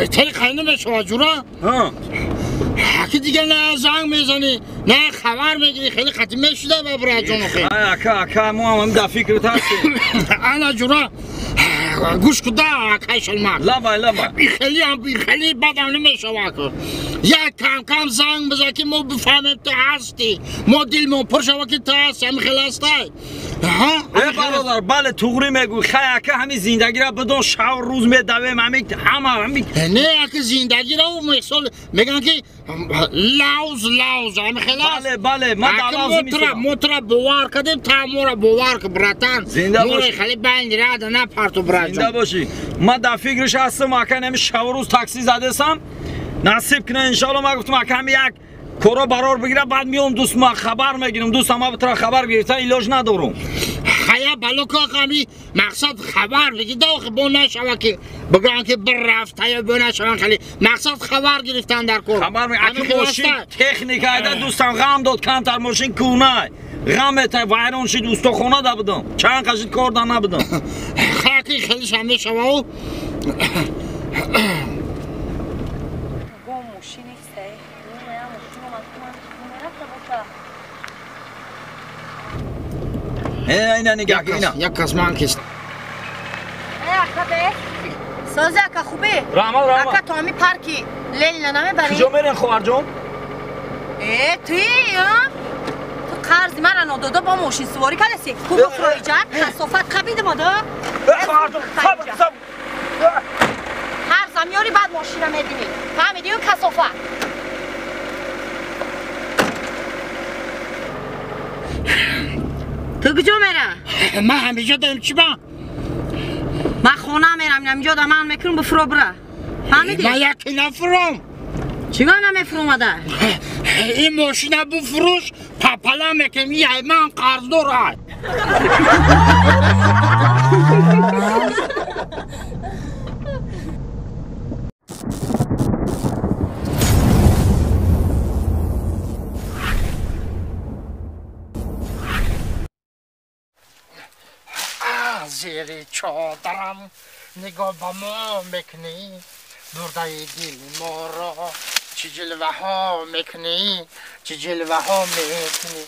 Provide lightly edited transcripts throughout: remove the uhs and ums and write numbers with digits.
تری خیلی نمیشه جورا ها که دیگه نه زنگ میزنی نه خبر میگیری خیلی خطی میشده با برا جون خیلی اکا اکا ما هم در فکرت هستیم انا جورا گوش کده اکای شلمک لبای لبای خیلی هم خیلی بدم نمیشه یک کم کم زنگ بزن که ما بفهمیم تو هستی ما دلمون پر شوه که تو هستی همین خیلی هستی ای برادر بله توغری میگوی خیلی اکا همین زندگی را بدون شب روز میدویم همین همه همین نه اکا زندگی را مثال میگن که لاوز لاوز همین خیلی هست بله بله ما در لاوز میسونم موترا باور کردیم تا مورا باور که براتن زنده باشی خیلی بند را نه پرتو برات زنده باشی ما در فکرش هستم اکا همین شب روز تاکسی زدسم نصیب کنه انشالله ما گفتم اکا یک کارا برار بگیره بعد میام دوست ما خبر میگیرم دوست ما بتره خبر گرفته علاج ندارم خیا بلوکا قمی مقصد خبر بگی داخل بو نشوه که بگن که برفت یا بو نشوه خیلی مقصد خبر گرفتن در کور خبر می اکا ماشین تکنیک ایده دوستم غم داد کمتر ماشین کونه غم تا وایرون شد استخونه دا بدم چند قشید کار دا نبودم خاکی خیلی شنبه شما اینا نگاه اینا یک کس من کس اکا به سازه اکا خوبه رحمت رحمت اکا تو همی پارکی لیل نمیبری کجا میرین خواهر جون ای توی تو قرض من را نداده با ماشین سواری کردی کو بخوری جان کثافت قبید ما دا خواهر جون صبر صبر قرض میاری بعد ماشین را میبینی فهمیدی اون کثافت تو کجا میره؟ من همیشه دارم چی با؟ من خونه میرم اینجا دا من میکنم بفرو بره فهمیدی؟ من یکی نفرم چیگاه نمیفروم ده؟ این ماشین بفروش پاپلا میکنم یه من قرض دارم زیر چادرم نگاه به ما میکنی برده دل ما را چه جلوه ها میکنی چه جلوه ها میکنی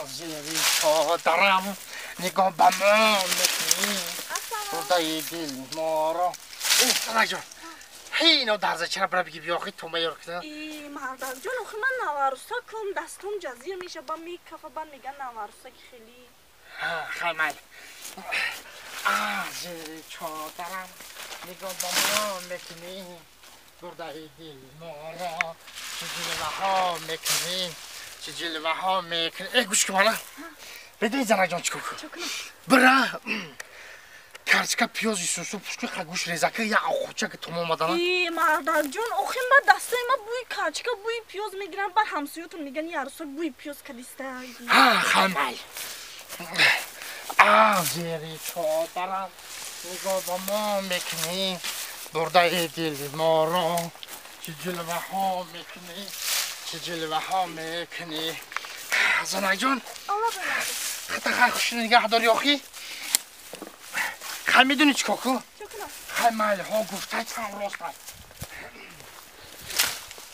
زیر چادرم نگاه به ما میکنی برده دل ما را اوه جان هی اینو درزه چرا برا بگی بیاخی تو میار کنه ای مردک جان آخه من نوارسا کم دستم جزیر میشه با میکفه با میگن نوارسا که خیلی خیلی زیر چادرم نگاه با ما میکنی برده دل ما را چه جلوه ها میکنی چه جلوه ها میکنی ای گوش کن حالا بدونی زنک جان چیکار کن برا کرچکا پیازی سوسو پوشکی خگوش ریزکه یا آخوچه که تمام آمدن ای مردک جان آخه من دستای ما بوی کرچکا بوی پیاز میگیرم بر همسایه‌تون میگن یه عروسک بوی پیاز کدیسته خیلی زیر چادرم نگاه با ما میکنی برده دل ما را چه جلوه ها میکنی چه جلوه ها میکنی زنک جان خطا خیلی خوش نگه داری آخی خیلی میدونی چیکار کن خیلی مایل ها گفته هم راست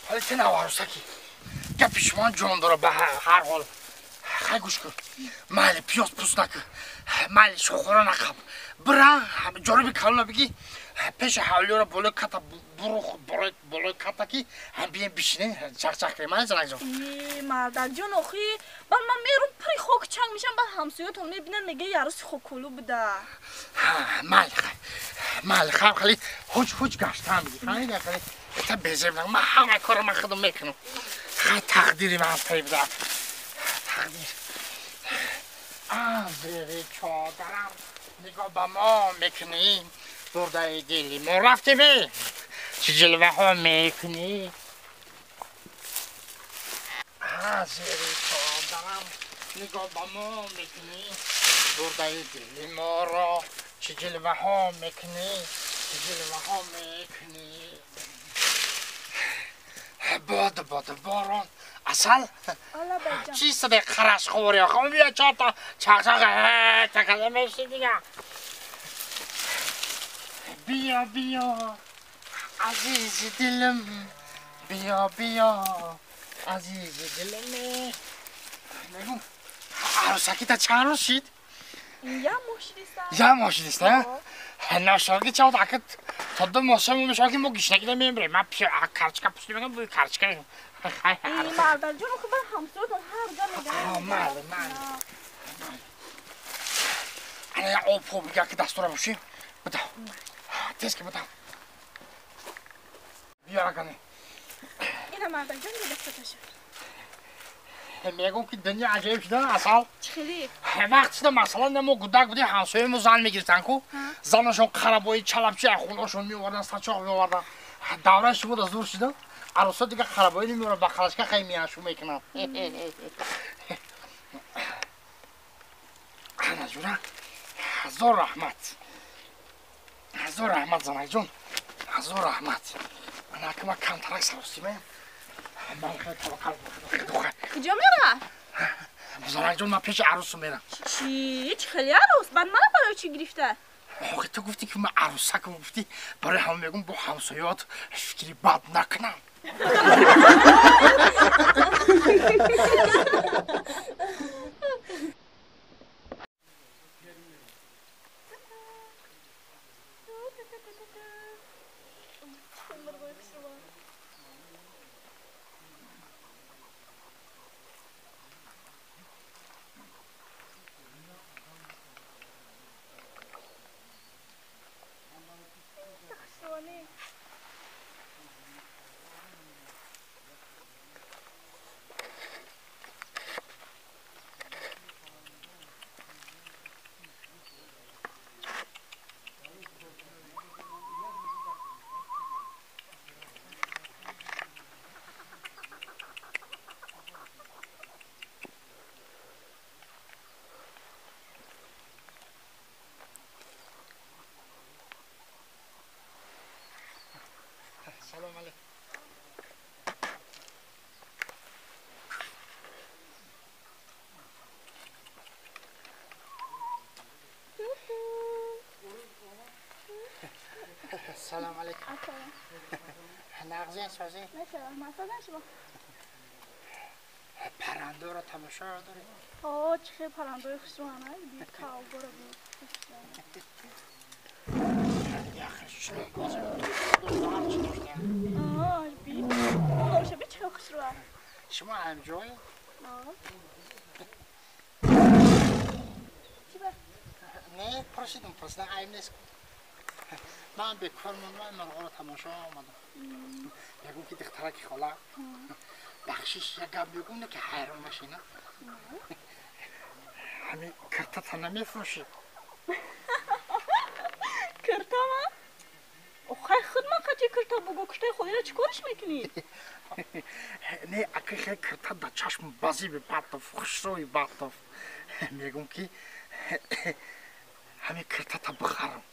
حالا چه نوارسکی گپی شما جان داره به هر حال خیلی گوش کن مایل پیاز پوست نکن مایل شخورا نخب برا جالب کلونا بگی پیش حولی را بالای کتا برو بالای کتا کی هم بیایم بشینیم چخ چخ کنیم من زنک جان ای مردک جان آخی بعد من میرم پری خاک چنگ میشم بعد همسایه‌تون میبینن میگه یاروس خوکولو بوده مایل خیلی مایل خیلی خیلی هوچ هوچ گشتم میگی خیلی خیلی تا بزنم من همه کارو من خودم میکنم خیلی تقدیری من تایی بودم تقدیر زیر چادرم نگاه به ما میکنی برده دلی ما رفتی بی چه جلوه ها میکنی زیر چادرم نگاه به ما میکنی برده دلی ما را چه جلوه ها میکنی چه جلوه ها میکنی باد باد باران اصل چی صدای خرش خوری آخه بیا چهار تا چق چق تکله میشی دیگه بیا بیا Азизи дилам, биё биё, азизи дилам. Мегум, арӯсакита чанд рӯз шид? Як моҳ шидиста. Як моҳ шидиста? Ношоги чавд акат то ду моҳ шаву мешавад ки мо гишнагида мемирем. Ман карчка пушти мегам, бӯи карчка. Мардаҷон, охи бар ҳамсоятон ҳар ҷо мегӯянд. Майли, майли. Ана як об хоб бигар ки дастура бошӣ. Бидав. Тез ки бидав. Биёр акане. Ина мардаҷон дастаташа. Мегӯм ки дунё аҷоиб шуда асал. Чӣ хеле? Вақт шуда масалан мо гудак будем, ҳамсоямо зан мегирифтанд ку. Занашон қарабои чалабчи хунашон меовардан, сачоқ меовардан. Давраи шумо да зур шуда. Арӯсо дигар қарабои намеоваранд, ба қалашка хай меяшу мекунанд. Ана ҷура, ҳазор раҳмат. Ҳазор раҳмат занакҷон. Ҳазор раҳмат. Ана ки ман камтарак саросимаям. Ман хеле таваккал мекунам. Куҷо мера? Занакҷон, ман пеши арӯсум мерам. Чӣ? Чӣ хеле арӯс? Баъд мана барои чӣ гирифта? Охи ту гуфтӣ ки ман арӯсакам гуфтӣ, барои ҳама мегӯм бо ҳамсоёт фикри бад накунам. Салом алейкум. Салом алейкум. Нағзин созӣ? Паррандаро тамошо дорӣ? О, чӣ хел паррандаи хушрӯ би кавборо би. Шумо ҳамҷой? Не, пурсидам, пурсидам, айб нест. Ман бекор мондам, мурғоро тамошо омадам. Мегӯм ки духтараки хола, бахшиш як гап мегӯм, не ки ҳайрон нашина. Ҳамин киртата намефурӯшӣ? Киртама? Охай худ ман қати кирта бугӯ, киртаи холиро чӣ кориш мекунӣ? Не, аки хел кирта да чашм базиби батов, хушрӯи батов. Мегӯм ки ҳамин киртата бихарам.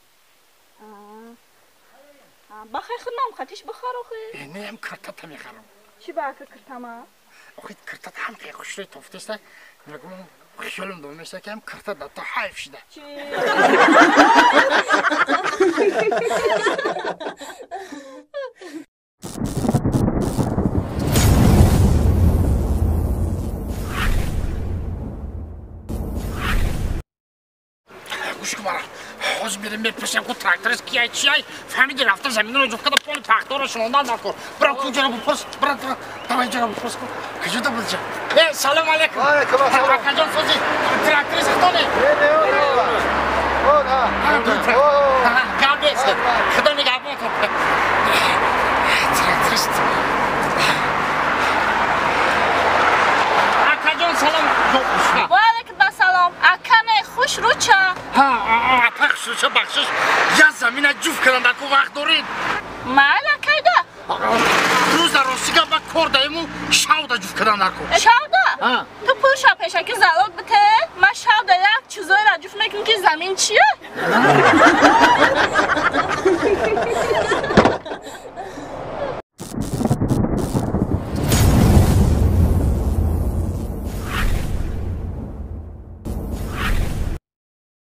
Бахай худ ман қатиш бихар охи? Не, ҳам киртата мехарам. Чӣ ба ака киртама? Охи киртата ҳам хел хушрӯи тофтеста. Мегӯм хиёлам дом мешава ки ҳам кирта да то ҳайф шуда. Чӣ? Гӯш кун мара. Ҳозир мерем мепурсем ку тракторист кияй чияй, фаҳмиди рафта заминро ҷуфт карда поли пахторо шинондан даркор. Бира куҷаро бипурс, бира давай инҷаро бипурс ку. Куҷода будиҷа? Э, салом алейкум. Алейкум ассалом. Акаҷон созӣ, тракторист худоне? Не, не, о, на. Гап нест. Худо нигаҳбонтон. Тракторист. Акаҷон салом. Ва алейкум ассалом. Ака не, хуш рӯча. Ҳа, апа хушрӯча, бахшиш. Я замина ҷуфт кардам, дар ку вақт доред? Майли акайда. Рӯз дар ростига ба кор даему шавда ҷуфт кардам дар ку. Шавда? Ту пулша пешаки залог бите, ман шавда як чизоеро ҷуфт мекунам ки замин чия?